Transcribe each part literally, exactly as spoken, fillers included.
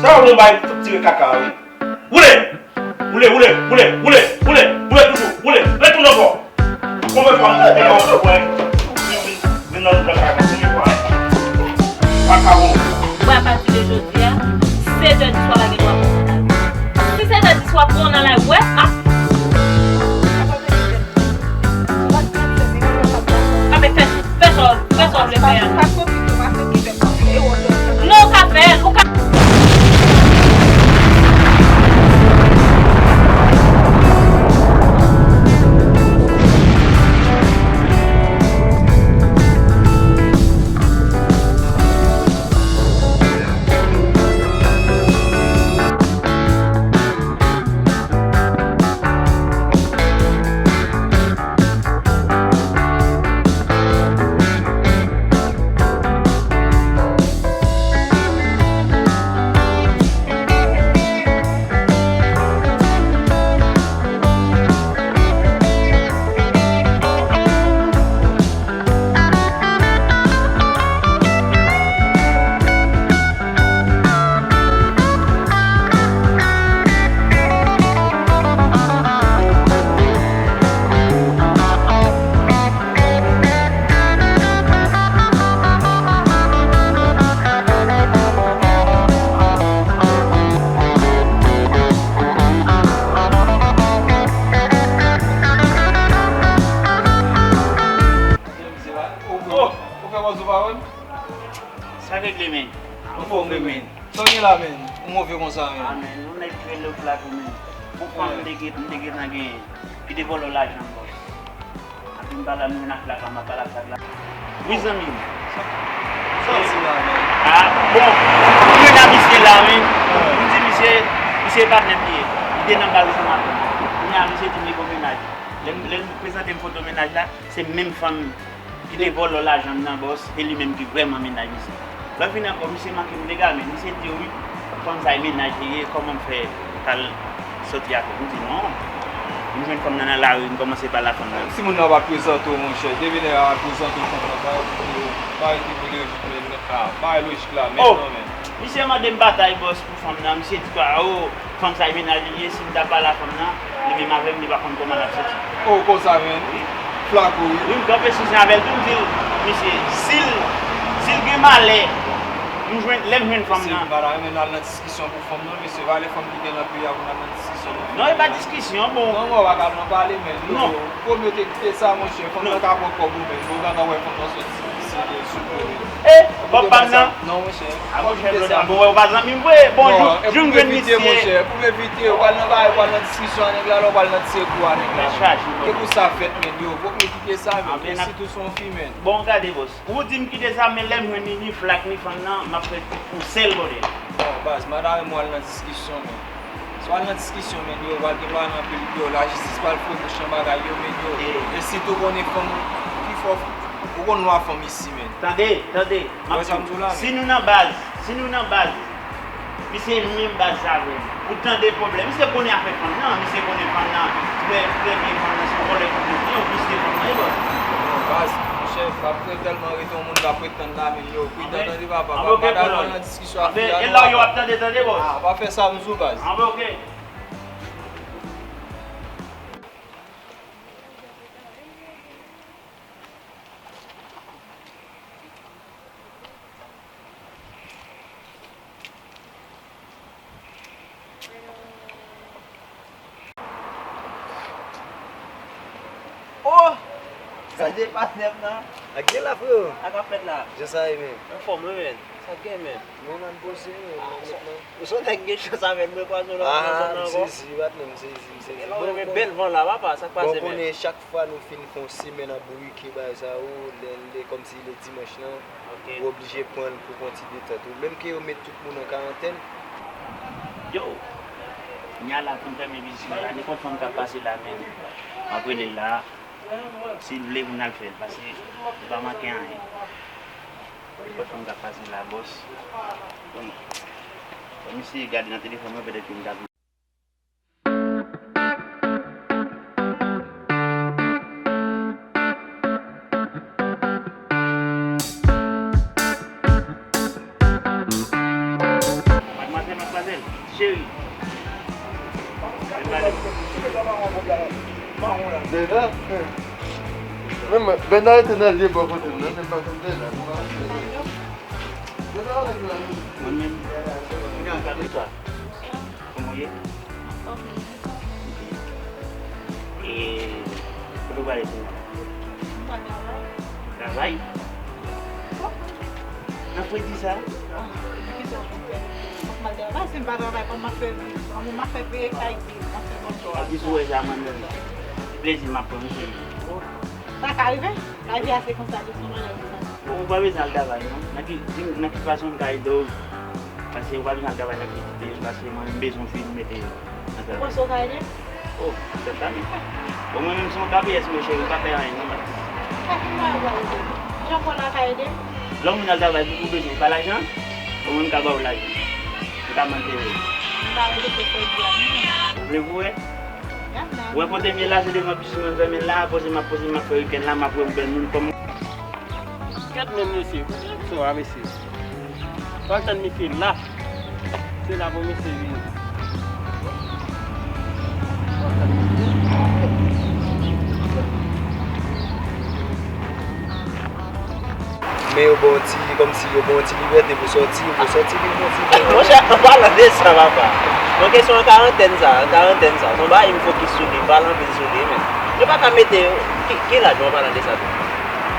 Sa w vle bay tout tire kaka wi. Woule! Woule, woule, woule, woule, woule, woule toujou, woule, retounen ankò. Konbyen fwa m te di w wè, vin, vin, vin nan kaka konbyen fwa. Vakabon. Wè, apati de jodi a, sèt è di swa pa gen dwa pran nan lari. Si sèt è di swa pran nan lari, wè, a. Sa pa vle di Fè sa w, fè sa w vle fè a. Non, ou ka fè l, ou ka. Oh, ou fè pòz ou pa wè m? Sa regle, men. Anfòm wi, men. Sa w gen la, men? Ou move konsa, men. Ah, men, yon nèg ki rele Flako, men. Yon fanm m te gen, m te gentan genyen. Ki te vòlò lajan m, bòs. Anpi m pale, m jwenn ak Flaka, m ap pale ak Flaka. Wi, zanmi m. Sa w di la, men? Ah, bon, m jwenn ak misye la, men. M di misye, misye e patnè m li ye. Li te nan bal ansanm avè m. Kounye a, misye di m li gon mennaj. Lè m, lè m prezante m foto mennaj la, se menm fanm ki te vòlò lajan m nan, bòs, e li menm ki vrèman mennaj misye. Lè m vin ankò, misye manke m dega, men misye di, "Wi, fanm sa e mennaj li ye, kòman m fè t al sòti avè l?" M di, "Non." M jwenn fanm nan nan lari, m kòmanse pale ak fanm nan. Si moun nan pa prezante w, monchè, depi nèg la pa prezante w, fanm nan pa rete pou li, men, ah, pa lojik la, men, oh, non, men. Misye mande m batay, bòs, pou fanm nan, misye di, "Ah, oh, fanm sa e mennaj li ye, si m ta pale a fanm nan, li menm avè m, li pa konn kòman l ap sòti." Oh, konsa, men. Wi. Flako, wi. Wi, m kanpe sou zen avè l tou, m di l, "Misye, si l, si l gen malè, m jwenn, lè m jwenn fanm nan." Misye, m pa ta renmen n al nan diskisyon pou fanm nan, mesye, valè fanm ki gen nan peyi a pou n al nan diskisyon pou fanm nan. Non, e pa diskisyon, bon. Non, mwen pa ka nan pale, men. Non. Pwomete kite sa, monchè, fanm nan ka pran kòb ou, men. Ou pa ka wè fanm nan sòti. E, kòb pa m nan? Non, monchè. A, monchè, Flodal, bon, wè, ou pa zanmi m vre. Bon, jou m jwenn misye. Monchè, pou m evite, ou pral nan bagay, ou pral nan diskisyon a nèg la, lè ou pral nan tire kou a nèg la. Ke pou sa fèt, men, yo, fòk nou kite sa, men, sitou se yon fi, men. Bon, gade, bòs. Ou di m kite sa, men lè m jwenn ni, ni Flak, ni fanm nan, m ap fè yon sèl bòdèl. Bon, baz, m pa ta renmen w al nan diskisyon, men. Si w al nan diskisyon, men, yo, pral gen pale anpil, yo, lajistis pral foure bouch nan bagay yo, men, yo. E sitou konnen fanm ki fò, ou konn lwa fanm isi, men. Tande, tande. M ap di w, si nou nan baz, si nou nan baz, misye menm baz sa avè m. Ou tande pwoblèm. Misye konnen afè fanm nan, misye konnen fanm nan. Trè, trè byen, fanm nan se yon vòlè kote l ye, ou plis ke fanm nan, e bòs. Baz, monchè, m ap tèlman rete yon moun k ap ret tann la, men yo, pridan tande papa, pa, pa ta nan diskisyon ak fi a, non, papa. E la yo ap tande, tande, bòs. Ah, pa fè sa, m di w, baz. Anben, oke. Oh! Sa se patnè m nan. Sa k gen la, freo? Sa k ap fèt la? Jan sa ye, men? Anfòm, wi, men. Sa k gen, men? Men, nan poze, men, nan met nan. Ou se yon nèg gen chans avè l, mwen pa jwenn lòt nan zòn nan ankò. Ah, m sezi, patnè, m sezi, m sezi. Bon, men bèl van la, papa, sa k pase, men? Bon, konnen chak fwa nou fin fè yon semèn ap bourike bagay sa yo, lè, lè kòmsi lè dimanch lan, ou oblije pran l pou fè yon ti detant. Ou menm ke yo met tout moun an karantèn. Yo, kounye a la pou n fèmen biznis mwen la, nenpòt fanm k ap pase la, men, m ap rele l la. Si l vle pou n al fè l, paske li pa manke anyen. Nenpòt fanm k ap pase la, bòs. Wi. Fò misye gade nan telefòn mwen, petèt ke m ta Madmwazèl, m ap Cheri. Vin pale. Bèna? Menm Bèna rete nan lye bò kote m nan, men m pa konn Bèna. Mwen menm, mwen menm, kòman w ye? E kote w prale kounye a? Travay? Nan fredi sa? Ah, ki sa w konn fè? Fòk m al travay, si m pa travay, kòman m ap fè viv? Kòman m ap fè peye kay, m ap fè manje? Epi sou wè sa, mwen menm, plezi m ap pran, wi, cheri. Sa ka rive? Lavi a se konsa, li se yon bagay konsa. Bon, ou pa bezwen al travay, non. Nan ki, di m, nan ki fason m ka ede w? Paske ou pa bezwen al travay nan ki kote, paske mwen, m bezwen fi pou mete nan travay. Ou panse w ka ede m? Oh, sètènman. Bon, mwen menm, se yon kapiyès, mwen, cheri, m pa fè anyen, non, paske. Sa ki mwen al ede m? Jan pran la ka ede m? Lè yon moun al travay, pou ou bezwen, ou pa lajan? Bon, mwen, m ka ba w lajan. M ka mande w. M pa repete sa w di a, non. Ou vle pou wè? Ou wè kote m ye la, se devan pis mwen fèmen la, poze m ap poze m ap fè wikenn la, m ap wè yon bèl moun kòm. Gad men mesye, kote sa a mesye? W al tann misye la. Se la pou misye vini. Men yo ba w ti, kòmsi yo ba w ti libète pou sòti, pou sòti vin fè yon ti. Monchè, an palan de sa, papa. Bon, kesyon an karantèn sa, an karantèn sa. Se yon bagay m fokis sou li, m pale anpil sou li, men. Yo pa ka mete, ki, ki laj ou an palan de sa tou?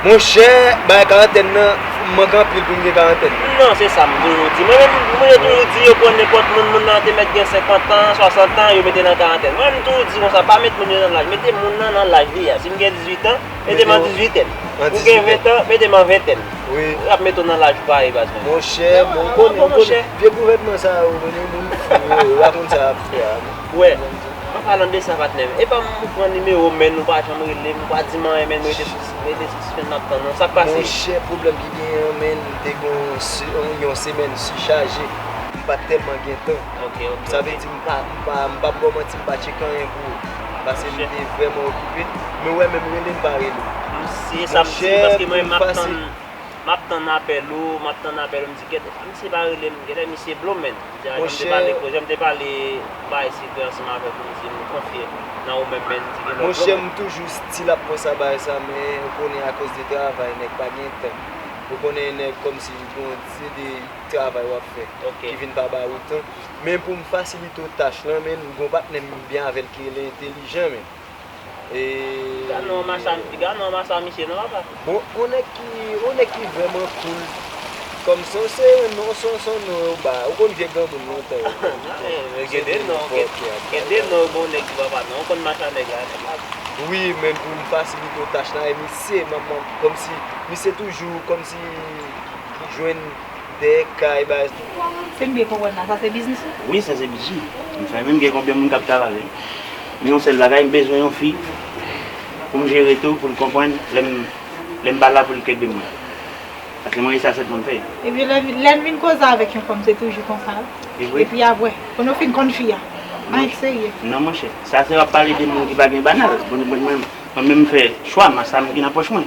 Monchè, bagay karantèn nan, manke anpil pou m gen karantèn. Non, se sa m toujou di. Mwen menm, mwen toujou di, yo pran nenpòt moun, moun nan te mèt gen senkant an, swasant an, yo mete nan karantèn. Mwen menm, m toujou di konsa, pa met moun yo nan laj, mete moun nan nan laj li a. Si m gen dizuit an, mete m an dizuitèn. Ou gen ven an, mete m an ventèn. Wi. Y ap mete w nan laj ou pa ye, baz mwen. Monchè, bon, ou konnen, ou konnen, vye gouvènman sa yo, ou konnen, moun fou yo, yo pa konn sa y ap fè a, non. Wè, an palan de sa, patnè m, epa m pran nimewo w, men ou pa janm rele m, ou pa di m anyen, men m rete sispann, rete sispann ap tann ou. Sa k pase? Monchè, pwoblèm ki genyen an, men m te gen yon se-, yon semèn sichaje, m pa t tèlman gen tan. Ok, ok. Sa vle di m pa, m pa, m p ap ba w manti, m pa tcheke anyen pou ou. Paske m te vrèman okipe. Men w wè, menm rele m pa rele. M si, e sa m di, paske mwen, m ap tann, m ap tann apèl ou, m ap tann apèl ou, m di, "Gèt, misye pa rele m, gèt, misye blo, menn." M di, "A, jan m te pale, jan m te pale, bay sekrè ansanm avèk ou, m di, m konfye nan ou menm, menn, m di, gen lòt moun." Monchè, m toujou still ap konsa, bagay sa, men ou konnen, akoz de travay, nèg pa gen tan. Ou konnen, nèg kòmsi gon ti de travay w ap fè, ki vin pa ba ou tan. Men pou m fasilite w tach lan, men m gon patnè m byen avè l ki rele Entèlijan, men. E gad non, masa, gad non, masa misye non, papa. Bon, on nèg ki, on nèg ki vrèman cool. Kòm se, se non, se, se non yo ba. Ou konn vye granmoun lontan yo. Gen de non, gen de non, bon nèg ki papa non. Ou konn masa nèg la. Wi, men pou m fasilite w tach la, e misye, m ap, m ap, kòmsi, misye toujou, kòmsi, li jwenn dèyè kay, bagay. Si m byen konprann la, sa se biznis ou? Wi, sa se biznis mwen. M fè menm gen konbyen moun k ap travay avè m. Men yon sèl bagay, m bezwen yon fi pou m jere tou, pou l konprann lè m, lè m pa la pou l kenbe mwen. Paske mwen, e sa sèlman m fè. Epi lè, lè n vin koze avèk yon fanm, se toujou konsa. E vre? Epi apre, pou nou fin konn fi a. Anyen k serye. Non, monchè. Sa se w ap pale de moun ki pa gen banal. Mwen, mwen, mwen, mwen menm m fè chwa m, sa m gen nan pòch mwen.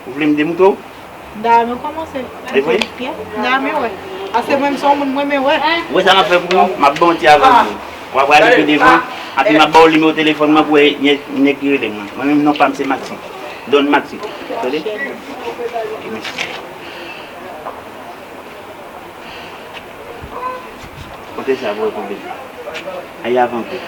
Ou vle m demoute w? M ta renmen w kòmanse. E vre? M ta renmen wè. Paske mwen, m se yon moun, mwen renmen wè. Ou wè sa m ap fè pou ou? M ap ba w yon ti avanse. W ap prale pi devan, epi m ap ba w nimewo telefòn mwen pou w wè nèg, nèg ki rele mwen. Mwen menm, non pa m se Maxi. Don Maxi. Tande? Ok, mèsi. Kote sa pou w konbyen? Ay avan kou.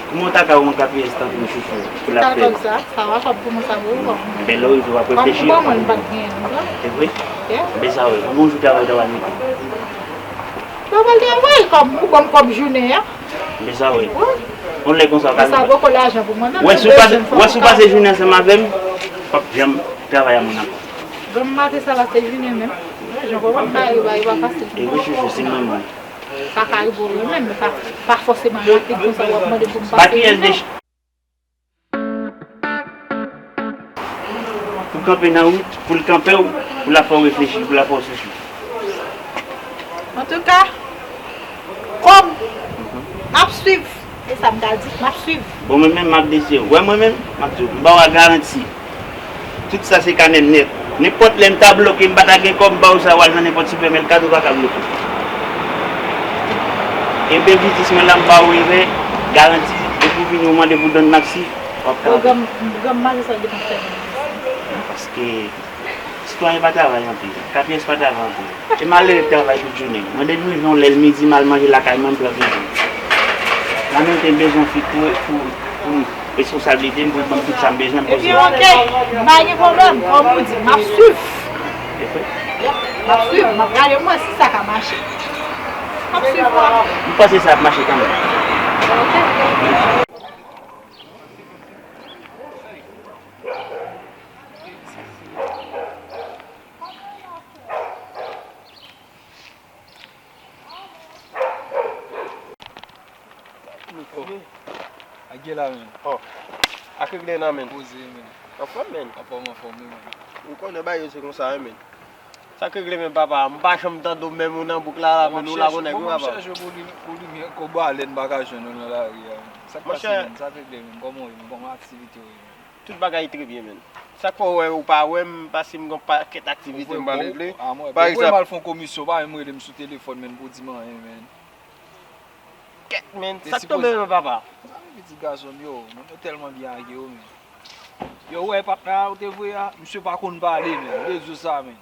Kouman w ta ka wè yon kapiyès tankou m chouchou pou l ap fè? Sa kòb sa, sa va kòb pou mwen sa pou ou. Enben, lè w rive w ap reflechi. Kòm pou mwen, m pa t genyen non. Se vre? Enben sa w wè, yon bon jou travay w ta pral mete. Travay, travay, kòb, ou ban m kòb jounen an. Enben sa w wè. Yon lè konsa w ka. Sa poko lajan pou mwen menm. Wè si w pase, wè si w pase jounen ansanm avè m, w ap janm travay a moun ankò. Bon, maten sa pase jounen menm. Jan kòman m pa rive, e pa fasil. E wi, chouchou, se mwen menm. Sa ka rive w menm, men pa, pa fòseman maten konsa w ap mande pou m pase jounen. Pou kanpe nan wout, pou l kanpe w, pou l ap fè w reflechi, pou l ap fè w sousi. Antouka, kòb, m ap swiv. Se sa m ka di, m ap swiv. Bon, mwen menm, m ap deside. Wè mwen menm, m ap di w, m ba w a garanti. Tout sa se kanè nèt. Nenpòt lè m ta bloke, m pa ta gen kòb m ba w sa, w al nan nenpòt sipèmèka, ou pa ka bloke. Ebyen biznis mwen la, m ba w revè, garanti, depi w vini w mande pou Don Maxi, w ap travay. Pwogram, pwogram mari sa depanse. Paske sitwayen pa travay anpil, katriyès pa travay anpil. E malere k travay tout jounen. Mande m rive yon lè l midi, m al manje lakay mwen, m pran vini. Mwen menm te bezwen fi pou, pou, pou m. Responsablite m pou l ban m tout sa m bezwen, m poze. Epi oke, m pa gen pwoblèm, kòm ou di, m ap swiv. M ap swiv, m ap gade mwen si sa ka mache. M ap swiv ou. M panse sa ap mache kanmenm. Oh. Ak regle nan men. Poze, men. Anfòm, men. Anfòm, anfòm, wi, men. Ou konnen bagay yo se konsa, wi, men. Sa k regle, men, papa? M pa janm tande w, menm ou nan bouk la, la, men, ou la konnen, wi, papa. Mwen chèche pou li, pou li, men, kòb balèn, m pa ka jwenn ou nan lari a, men. Sa k pase, men? Sa k regle, men? Kòman w ye, men? Kòman aktivite w ye, men? Tout bagay trè byen, men. Sa k fè w wè ou pa wè m, paske m gen yon pakèt aktivite m pa regle. Pa egzanp, m al fè yon komisyon, pa menm rele m sou telefòn, men, pou di m anyen, men. Kèt, men, sa k tonbe, men, papa? Sa vle di gason m yo, moun yo tèlman byen ak yo, men. Yo, wè, patnè a ou te voye a, misye pa konn pale, men. M te di w sa, men.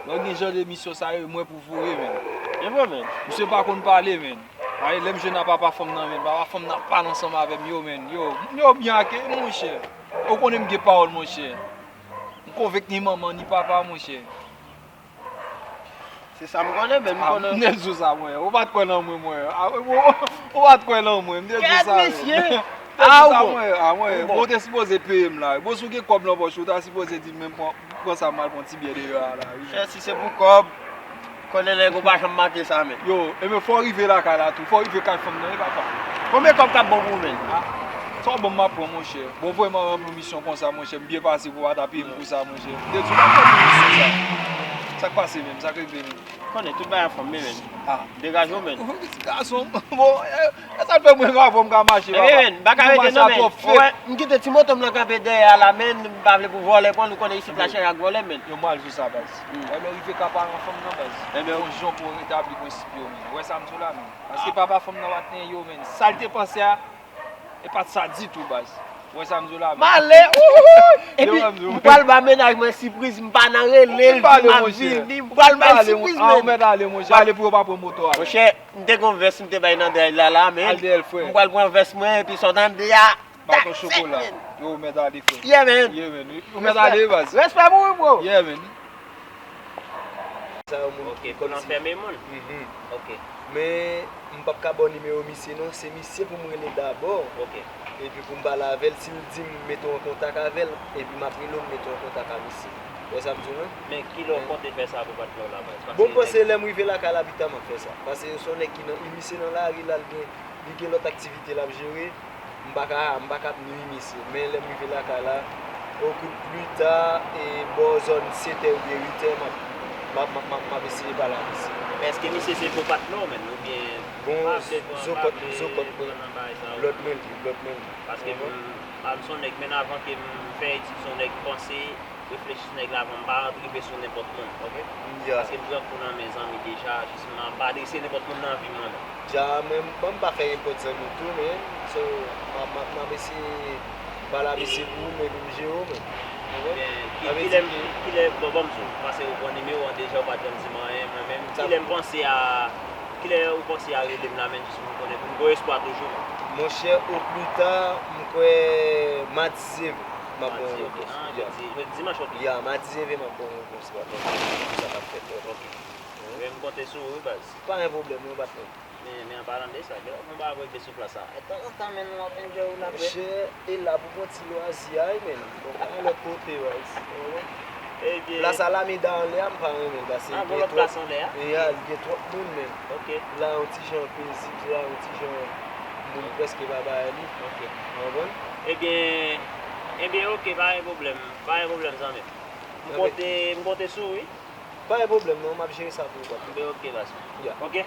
Lè w gen jan de misyon sa yo, e mwen pou voye, men. E vre, men. Misye pa konn pale, men. Ay, lè m jwenn a papa fanm nan, men. Papa fanm nan pale ansanm avè m, yo, men. Yo, moun yo byen ak yo, monchè. Ou konnen m gen pawòl, monchè. M konvenk ni manman, ni papa, monchè. Se sa m konnen, men m konnen. M te di w sa, mwen. Ou pa t kwè nan mwen, mwen. A, ou, ou pa t kwè nan mwen. M te di w sa, mwen. Kèt, mesye! M te di w sa, mwen. A, mwen. Bon, ou te sipoze peye m la. Bon, si w gen kòb nan pòch ou, ou ta sipoze di m, men pran, pran sa m al pran ti byè deyò a la, wi. Chè, si se pou kòb, konnen nèg ou pa janm manke sa, men. Yo, e men fò w rive lakay la tou. Fò w rive kay fanm nan, wi, papa. Konbyen kòb k ap bon pou ou, men? A, sa w ban m, m ap pran, monchè. Bon, vrèman, anpil misyon konsa, monchè. M byen pase pou w pa ta peye m pou sa, monchè. M te di w m ap fè misyon sa. Sa k pase menm? Sa k regle menm? Konnen tout bagay anfòm, men, men. A. Degaje w, men. Ou ti gason. Bon, e, e sa k fè mwen menm avè w m ka mache, papa. Ebyen, men, m pa ka rete non, men. Ou wè, m kite ti moto m nan kanpe dèyè a la, men, m pa vle pou vòlè pran l, ou konnen isit la chèche ak vòlè, men. Yo, m al sou sa, baz. Wè, lè w rive ka paran fanm nan, baz. Ebyen, yon jan pou w retabli prensip yo, men. Ou wè sa m di w la, men. Paske papa fanm nan pa t gen yo, men. Sa l te panse a, e pa t sa ditou, baz. Ou wè sa m di w la, men. M ale, ouhou! Epi, m pral ba mennaj mwen sipriz, m pa nan rele l, di m ap vini, m pral bay sipriz, men. Ou mèt ale, monchè. Ale pou yo pa pran moto a. Monchè, m te gen yon vès m te bay nan dèyè la, la, men. Al dèyè l, frè. M pral pran vès mwen, epi sa w tande a, baton chokola. Yo, ou mèt ale, frè. Yeah, man. Yeah, man. Ou mèt ale, baz. Respè pou ou, bro. Yeah, man. Sa yo moun ki konnen. Ok, pou n anfème moun. Mhm. Ok. Men, m p ap ka ba w nimewo misye non, se misye pou m rele dabò. Ok. Epi pou m pale avè l, si l di m mete w an kontak avè l, epi m ap rele w, m mete w an kontak a misye. Ou wè sa m di w lan? Men kilè w konte fè sa pou patnè w la, baz? Bon, m panse lè m rive lakay la pita m ap fè sa. Paske se yon nèg ki nan, misye nan lari la, l gen, li gen lòt aktivite l ap jere. M pa ka, m pa ka ap nwi misye. Men lè m rive lakay la, au plus tard, e bò zòn sèt è oubyen uit è, m ap, m ap, m ap, m ap, m ap eseye pale ak misye. Men èske misye se bon patnè w menm, oubyen pa vle pran, pa vle pran nan bagay sa yo? Bon, zokòt, zokòt mwen, lòt mwen li, lòt mwen li. Paske m, m se yon nèg, men avan ke m fè etid, se yon nèg panse, reflechi sou nèg la avan m pa rive sou nenpòt moun, ok? Paske m pran kou nan men zanmi deja, jis m ap adrese nenpòt moun nan vi mwen menm. Dja, mwen, bon, m pa fè nenpòt zanmi tou, men, so, m ap, m ap, m ap eseye pale a misye pou ou, men pou m jere w, men. Ou konprann? Ebyen, ki, kilè, kilè, bon, ban m di w, paske ou pran nimewo an deja, ou pa t janm di m anyen, mwen menm, kilè m panse a, kilè ou panse a rele m la, men, jis pou m konnen, pou m gen espwa toujou, men. Monchè, au plus tard, m kwè, madi, m ap ba w yon repons. Madi, ok. Ah, jodi, jodi dimanch, ok. Ya, madi, m ap ba w yon repons, pa tande, sa k ap fèt, ok. Ok. Men m konte sou ou, wi, baz. Pa gen pwoblèm, non, patnè. Men, men an palan de sa, gen lòt moun pa ap regle sou plas sa. E tanzantan, men nou ap enjoy ou la, frè. Monchè, e la pou pran ti lwazi a, wi, men. Bon, pa gen lòt kote, baz. Ebyen. Plas a la, men da anlè a, m pa renmen l, paske li gen twòp, e a, li gen twòp moun, men. Ok. La, yon ti jan pezib, la, yon ti jan moun prèske pa bay li. Ok. Ou konprann? Ebyen, ebyen, ok, pa gen pwoblèm. Pa gen pwoblèm, zanmi m. M konte, m konte sou ou, wi. Pa gen pwoblèm non, m ap jere sa pou ou, patnè. Ebyen, ok, baz. Ya. Ok?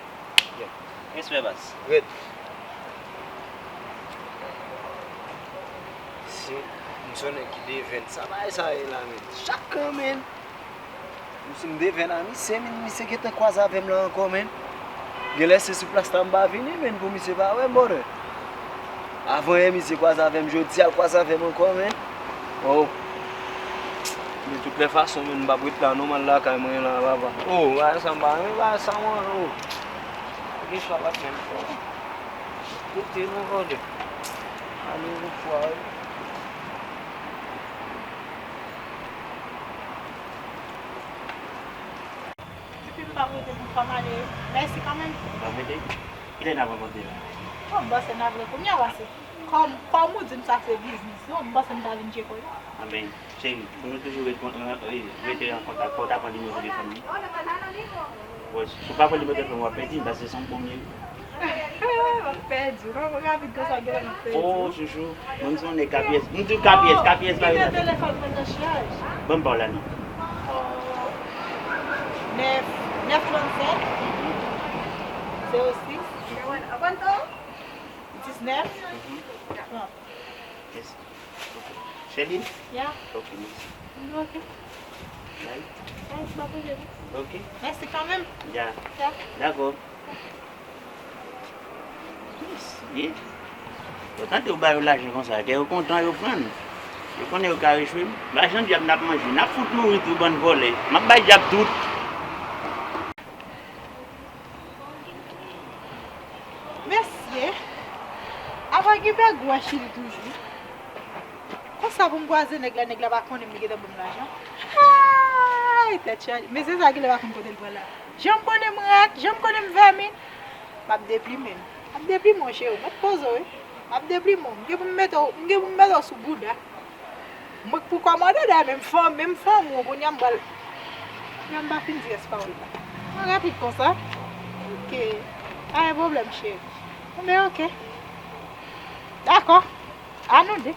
Ya. Respè, baz. Rèd. Si m se yon nèg ki devèn, sa bagay sa ye la, men. Chak kan, men. Si m devèn a misye, men misye gentan kwaze avè m la ankò, men. Genlè se sou plas la m pa vini, men pou misye pa wè m, brother. Avan yè misye kwaze avè m, jodi a l kwaze avè m ankò, men. Oh. De tout lè fason, men m p ap ret la non, m al lakay mwen la, papa. Oh, bagay sa m pa renmen, bagay sa mwen, oh. Gen chwa pa t menm fò. Rete non, brother. Ale yon fwa, wi. Depi m pa prete pou fanm ale, mèsi kanmenm. M pa prete? Kilè n ap rankontre la? Bon, m panse n ap vle kounye a, pase kòm, kòm ou di m sa se biznis nou, m panse m ta vin tcheke w. Anben, cheri, pou nou toujou ret kon-, ren-, ren-, rete an kontak, fò w ta pran nimewo telefòn mwen. Bon, si w pa pran nimewo telefòn mwen, w ap pèdi m, pase se yon pwomye. M ap pèdi w. Kòman rapid konsa, genlè m ap pèdi w. Oh, chouchou. Mwen, m se yon nèg kapyès. M di w kapyès, kapyès pa gen afè. Kite telefòn mwen nan chaj. Ban m pa w la non. Nèf, nèf trannsenk, zewo sis, diznèf, trant. Mèsi. Ok. Sherline? Ya. Ok, mèsi. Ok. Bye. Bye, pa pwoblèm. Ok. Mèsi kanmenm. Ya. Ya. Dakò. Mesye. Yo tande yo ba yo lajan konsa, kè yo kontan, yo pran. Yo konnen yo ka rechwe m. Lajan dyab n ap manje, n ap fout mouri tou, bann vòlè. M ap bay dyab tout. Mesye, apa gen bègou a Chili toujou? Konsa pou m kwaze nèg la, nèg la pa konnen m, li gentan ban m lajan. Hay, tèt chaje. Mesye sa genlè pa konn kote l pral la. Jan m konnen m rat, jan m konnen m vèmin, m ap deplime m. M ap deplime w, cheri, w mèt poze w, wi. M ap deplime w. M gen pou m mete w, m gen pou m mete w sou bouda. Mwen k pou kòmande dèyè, men m fanm, men m fanm ou, kounye a m pral, kounye a m pa fin di rès pawòl la. Mwen rapid konsa. Ok. Pa gen pwoblèm, cheri. Bon, men ok. Dakò. A nou de.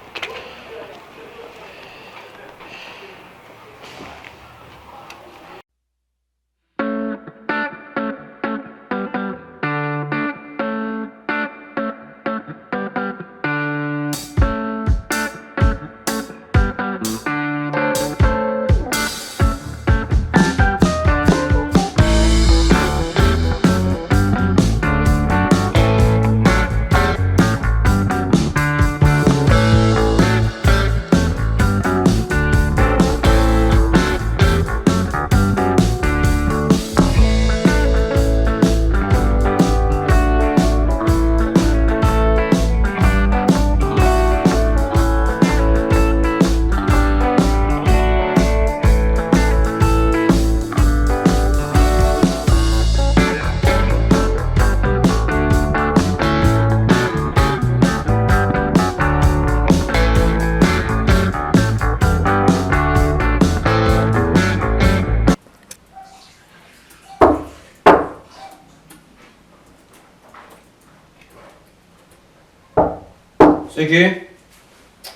Se ke?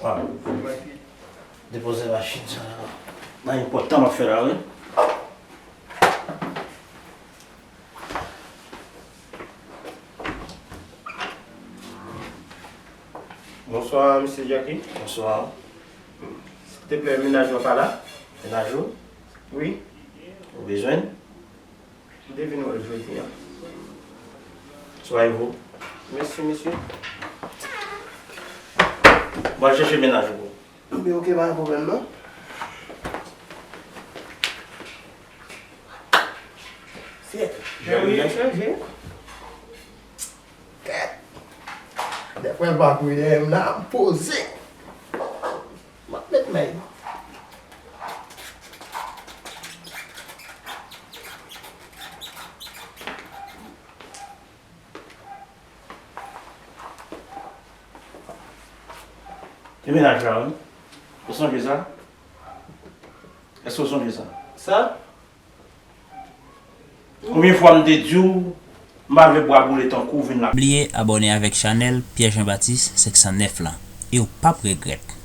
Waw. Depoze machin sa nan, nan enpòtan m ap fè la, wi. Bonswa, mesye Jacky. Bonswa. Silteplè, mennaj ou pa la? Mennaj ou? Wi. Ou bezwen? M te vin wè l jodi a. Soyez-vous. Mèsi, mesye. Mwen chèche mennaj ou. Ebyen, ok, pa gen pwoblèm, non. Sèt. Jan w ye chanje. Tèt. Dèfwa, l pa kouri dèyè m la, m poze. M ap met men. Se mennaj la, wi. Ou sonje sa? Èske w sonje sa? Sa? Konbyen fwa m te di w, m pa vle bwa boule tankou w vin la. Pa bliye abòne avèk chanèl Pierre Jean Baptiste senk san nèf lan, e w p ap regrèt.